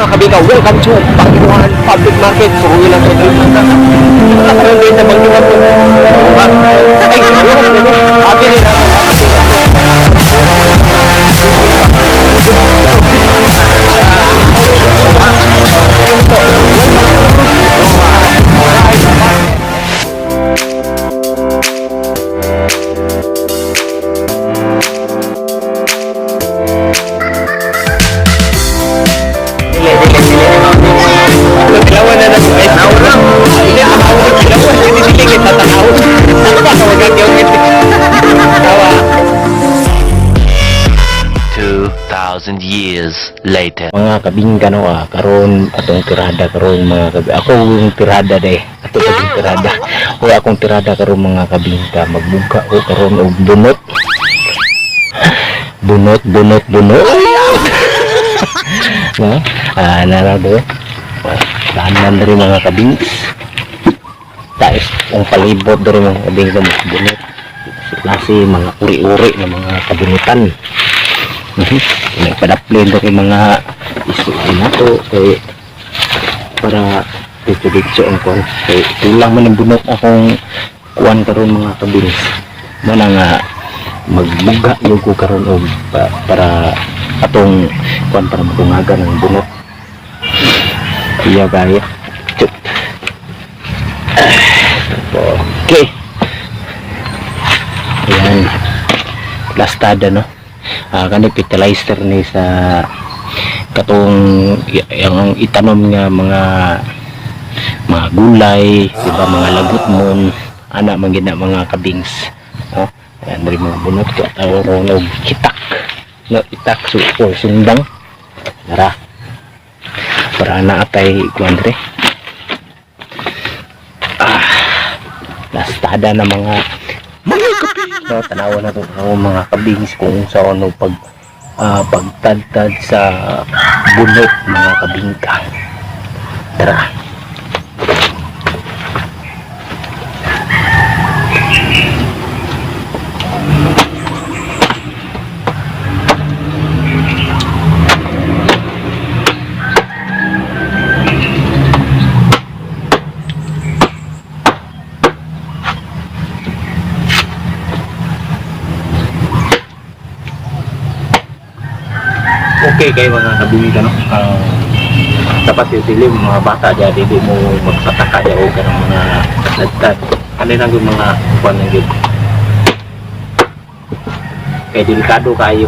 Mga kabika, welcome to Bangiwan Public Market. Suruin lang sa karon din sa Bangiwan. Ay, happy rin. Dili, dili, dili. Tilawan na na. Ay, tanaw lang. Hindi, tanaw. Tilawan. Hindi, dili, kita tanaw. Tawagan yung tawa. 2,000 years later. Mga kabingka, no, karon atong tirada karon, mga kabi, ako yung tirada day ato pag tirada o akong tirada karon, mga kabingka, magbuka ko karon og bunot, bunot, bunot, bunot, no, nara do tanan diri, mga kabings, taas ang palibot diri, mga kabingka, mga bunot klase, mga uri-uri ng mga kabunutan. Nagpadaplin ko kay mga isuin na to kay para dito-dito ang kuan kay kulang man ang bunot akong kuan karon, mga kabins. Mana nga magbuga yung ko karon og para atong kuan para matungagan ang bunot. Iya gaya. Chut. Okay. Ayan. Plastada, no? Kani fertilizer ni sa katong yung itanom nga mga gulay, di ba, mga lagot mon ana man gid na, mga kabings, no? Ayan diri mga bunot ko tawo ron og hitak, no, itak su or sundang nara para na atay kuan diri, lastada na mga kabings, no? Tanawa na to, no, mga kabings, kung sa ano pag pagtadtad sa bunot, mga kabingka. Tara. Okay kay mga kabingka, no? Dapat yung dili mga bata diya, dili mo magpataka diya o kanang mga tadtad. Ano lang yung mga kuan lang yun. Kay delikado kayo.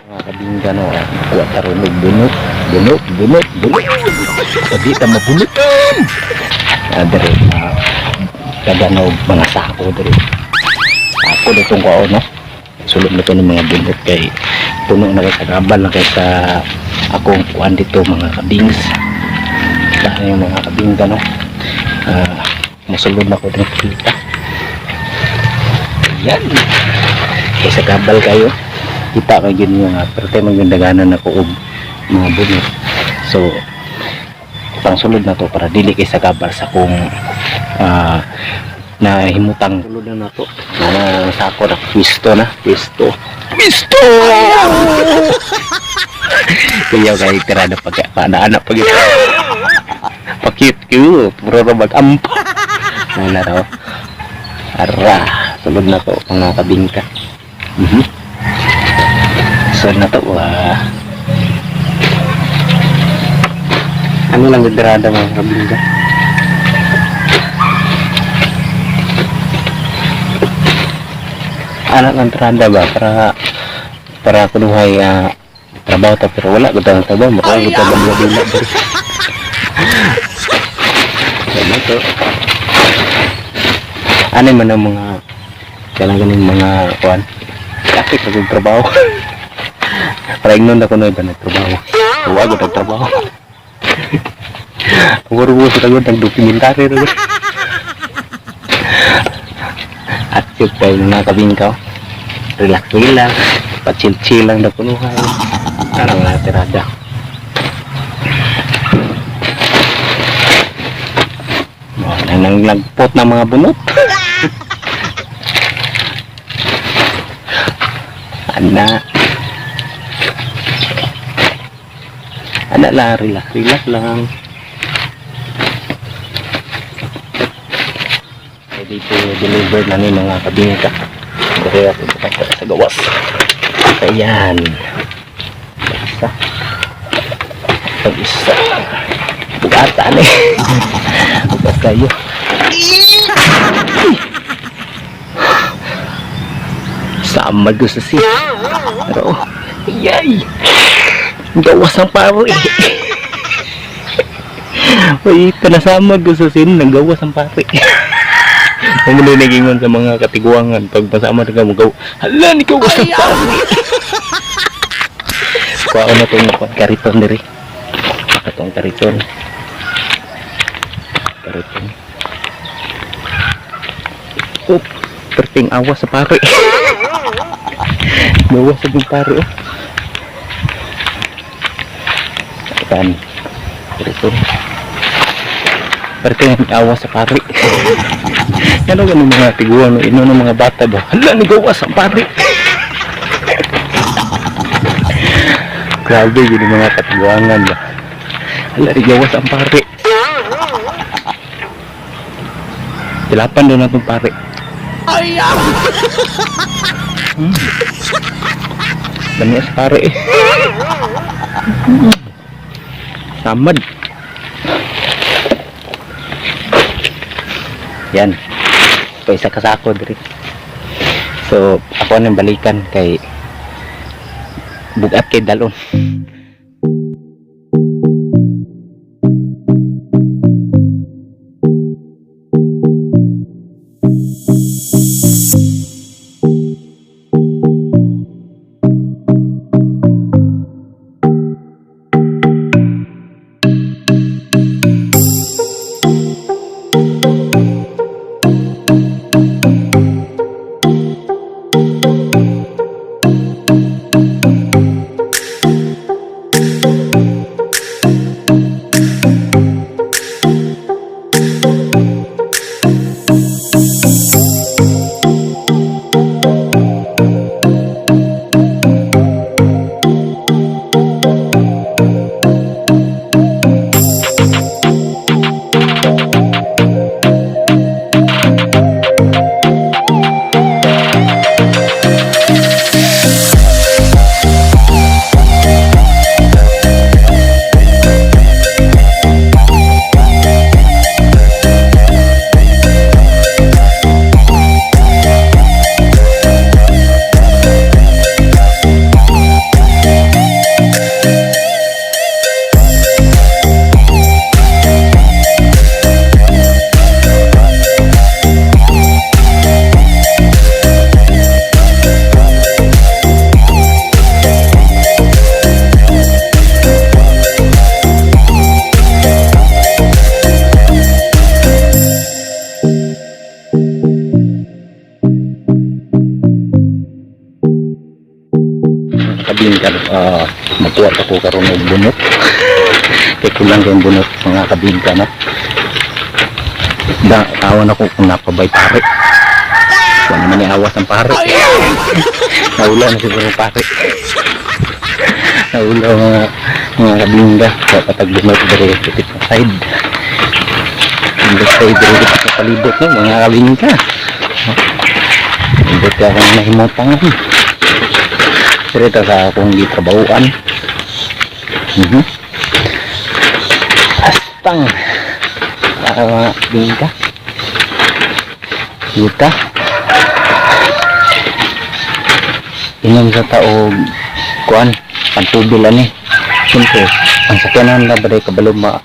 Mga kabingka, no, kuha taron og bunot, bunot, bunot, bunot. Pwede ta mabunutan. Dere, dagan og mga sako dere. Ako ditong kuha, no? Sulod na to ng mga bunot kay puno na kay kagabal na kay sa akong kuan dito, mga kabings. Kita na yung mga kabingka, no? Musulod na ko din kita. Ayan. Kay sagabal kayo. Kita kay gyud nga pero man gyud daganan ako og mga bunot. So pangsulod na to para dili kay sagabal sa kung nahimutang. Sulod na nato na sako na, pwisto na, pwisto, pwisto. Kuya kay tirada pag paana pag pakit cute puro ra mag-ampa na raw. Ara, sulod na to, mga kabingka. Sulod na to, wah. Ano lang gidrada, mga kabingka? Anak ng tirada ba para para kunuhay trabaho ta, pero wala gud ang trabaho, mura gud ang dula diri. Ano to, ano man ang mga kanang ganing mga kuan kapit na kong trabaho para ingnon na kunoy ba nagtrabaho, wala gud ang trabaho. Puro mo sa tagod nag-documentary ra gud. At yun kayo, mga kabingkaw, relax lang, pa-chill-chill lang na kunuhay. Parang mga tirada. Oh, nang nanglagpot ng mga bunot. Ana. Ana lang, relax, relax lang. Ready to deliver na ni, mga kabingka. Dire ako sa gawas. Ayan. Isa. Pag isa. Bugata ni. Bugat kayo. Sama ko sa si. Pero, yay! Gawas ang paro eh. Uy, kanasamad ko sa sin, nanggawas ang pare. Ang muna nagingon sa mga katiguangan, pag masama na ka mo, gaw, hala, ni gawas ang pare. Kuha ko na itong kariton diri. Itong kariton. Kariton. Oh, perting awas sa pare. Gawas sa pare, oh. Kan. Kariton. Perting awas sa pare. Ano ganun mga tiguan, no? Ino ng mga bata ba? Hala, ni gawas ang pare. Grabe yun yung mga katiguangan ba? Hala, ni gawas ang pare. Tilapan doon natin pare. Dami sa pare eh. Samad. Yan. Pa isa kasako diri. So, ako nang balikan kay bugat kay dalon. Kabingka, magkuha ko karon og bunot. Kay kulang kayong bunot, mga kabingka, no? Da, awan ako kung napabay pare. Wala naman ni awas ang pare. Naulaw na siguro pare. Naulaw, mga kabingka. Sa patag bunot dere dito sa side. Dito sa side dere sa palibot, no, mga kabingka. Indot ka akong nahimutang. Dito sa akong gitrabahuan. Astang. Para mga bingka. Kita. Inom sa taog kuan pantubil ani. Siyempre, ang sakyanan na ba kabalo ma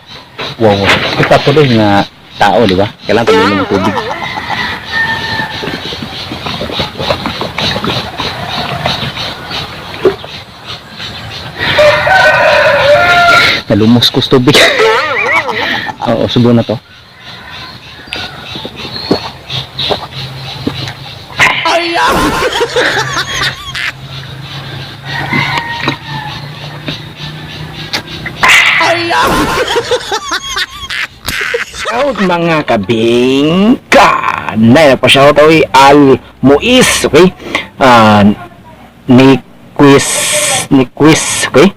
wow. Kita tuloy nga tao, di ba? Kailangan tuloy ng tubig. Nalumos ko sa tubig. Oo, subo na to. Shout, mga kabingka! Na pa shout oy Al Muis, okay? Ni quiz ni quiz, okay?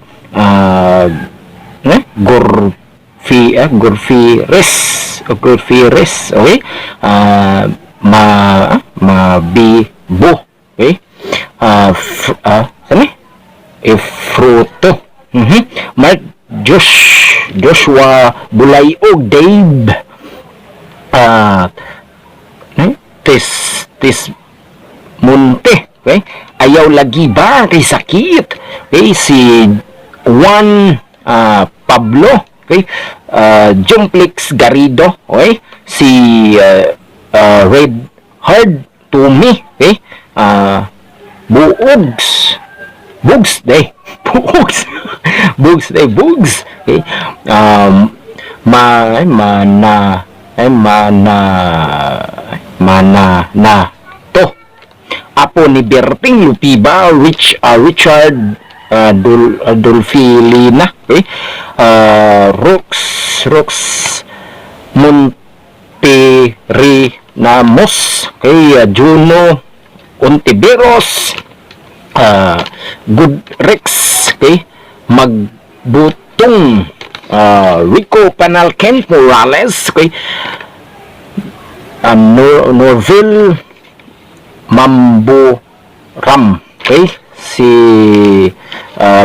Eh? Gorfi Gorfi Res o Gorfi Res, okay? Ma mabibo, okay? Saan eh? Fruto. Mark Joshua Bulayog Dave eh? Tes Tes Monte, okay? Ayaw lagi ba kay sakit, okay? Si Juan Pablo, okay? Jumplix Garrido, okay? Si Red Hard Tumi, okay? Buogs Bugs day Bugs Bugs day Bugs, okay? Ma ay, mana ay, mana mana na to apo ni Berting Lupiba Richard Dolfilina, okay? Rox Rox Monterinamus, okay? Juno Ontiveros, Good Rex, okay? Magbutong, Rico Panal Kent Morales, okay? Norville Mambo Ram, okay? Si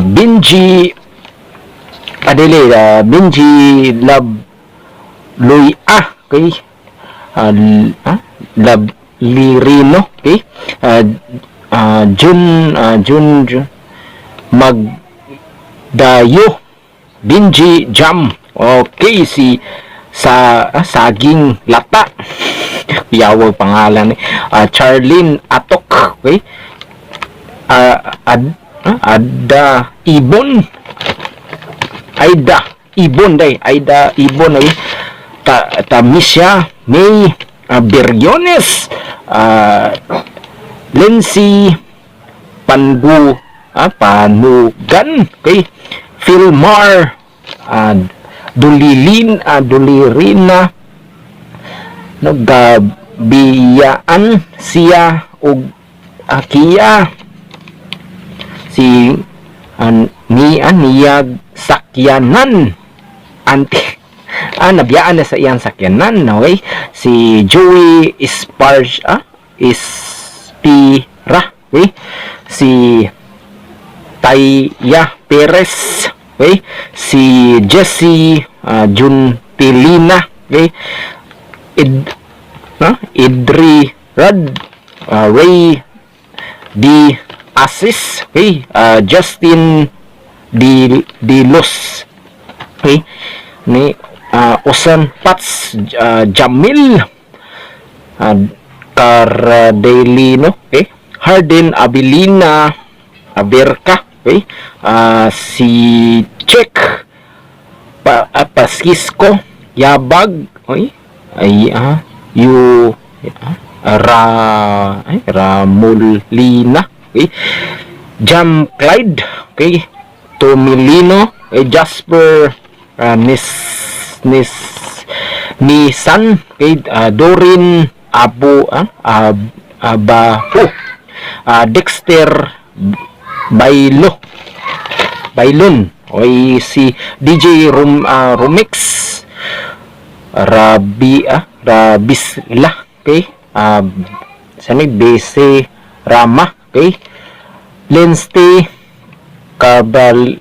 Benji Adele, Benji Lab Luya, okay? Lab Lirino, okay? Jun Jun, Jun Magdayo Benji Jam, okay? Si sa Saging Lata, yawag pangalan ni Charlene Atok, okay? Ada Ibon, Aida Ibon day Aida Ibon ay ta Tamisha May Beriones, Lindsay Pangu Panugan, okay? Philmar Dulilin Dulirina, no, Gabiyaan siya og Akia si ni niyag sakyanan anti nabiyaan na sa iyang sakyanan, okay? Si Joey Isparge Ispira, okay? Si Taya Perez, okay? Si Jesse Juntilina, okay? Id Idri Rad, Ray D. Asis, okay? Justin D. D. Los, okay? Ni Osan Pats, Jamil Caradelino, okay? Harden Abilina Aberka, okay? Si Check Pasquisco Yabag, okay? Ay yu Ra ay, Ramulina, okay? Jam Clyde, okay, Tomilino, okay, Jasper Nis Nis Nisan, okay, Dorin Abu Abahu, Dexter Bailo Bailon, okay, si DJ Rumix Rabi Rabisla, okay, sa may BC Rama, okay, Lindsay Carbanet,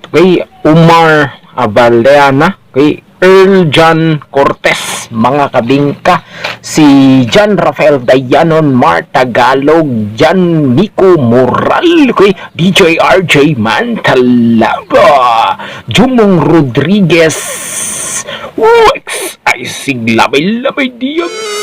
okay, Umar Avaleana, okay, Earl John Cortez, mga kabingka, si John Rafael Dayanon, Mar Tagalog, John Nico Moral, okay, DJ RJ Mantalaba, Jumong Rodriguez, Ux, ay siglabay-labay diyan.